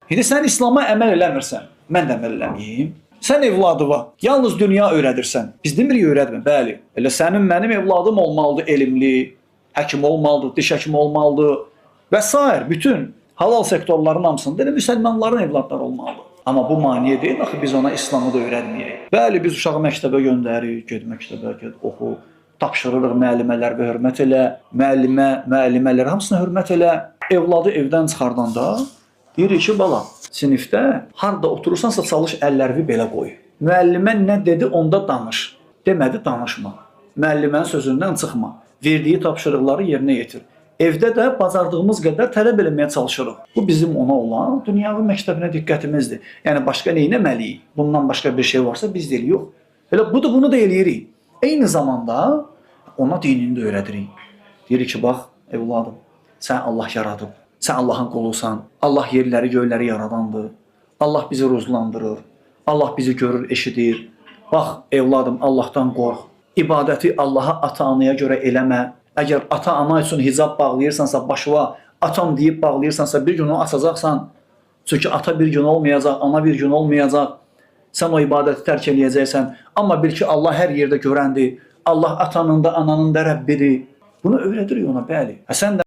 İndi sən İslam'a əməl eləmirsən, mən də əməl eləməyim. Sən evladıva yalnız dünya öyrədirsən. Biz demirik öyrətmə. Bəli. Elə sənin mənim evladım olmalıdır elmli, həkim olmalıdır, diş həkimi olmalıdır və sair bütün halal sektorların hamısında elə müsəlmanların evladları olmalıdır. Amma bu maneə deyil axı biz ona İslamı da öyrətməyək. Bəli, biz uşağı məktəbə göndəririk, get məktəbə, get oxu. Tapşırırıq müəllimələrə hörmət elə, müəllimə, müəllimələrə hamısına hörmət elə. Evladı evdən çıxardanda deyirik ki, bala, sinifdə harda oturursansa çalış əllərini belə qoy. Müəllimə nə dedi onda danış. Demədi danışma. Müəllimənin sözündən çıxma. Verdiyi tapşırıqları yerinə yetir. Evdə də bacardığımız qədər tələb eləməyə çalışırıq. Bu bizim ona olan dünyavi məktəbinə diqqətimizdir. Yəni başqa nə etməliyik? Bundan başqa bir şey varsa biz deyirik, yox. Elə budur, bunu da eləyirik. Eyni zamanda ona dinini də öyrədirik. Deyirik ki, bax evladım, sən Allah yaradıb. Sən Allahın qulusan. Allah yerləri, göyləri yaradandır. Allah bizi ruzulandırır. Allah bizi görür, eşidir. Bax evladım, Allahdan qorx. İbadəti Allaha, ata-anaya görə eləmə. Əgər ata-ana üçün hicab bağlayırsansa, başına atam deyib bağlayırsansa, bir gün onu açacaqsan. Çünki ata bir gün olmayacaq, ana bir gün olmayacaq. Sən o ibadəti tərk eləyəcəksən. Amma bil ki, Allah hər yerdə görəndir. Allah atanın da, ananın da Rəbbidir. Bunu öyrədirik ona, bəli. Hə, sən də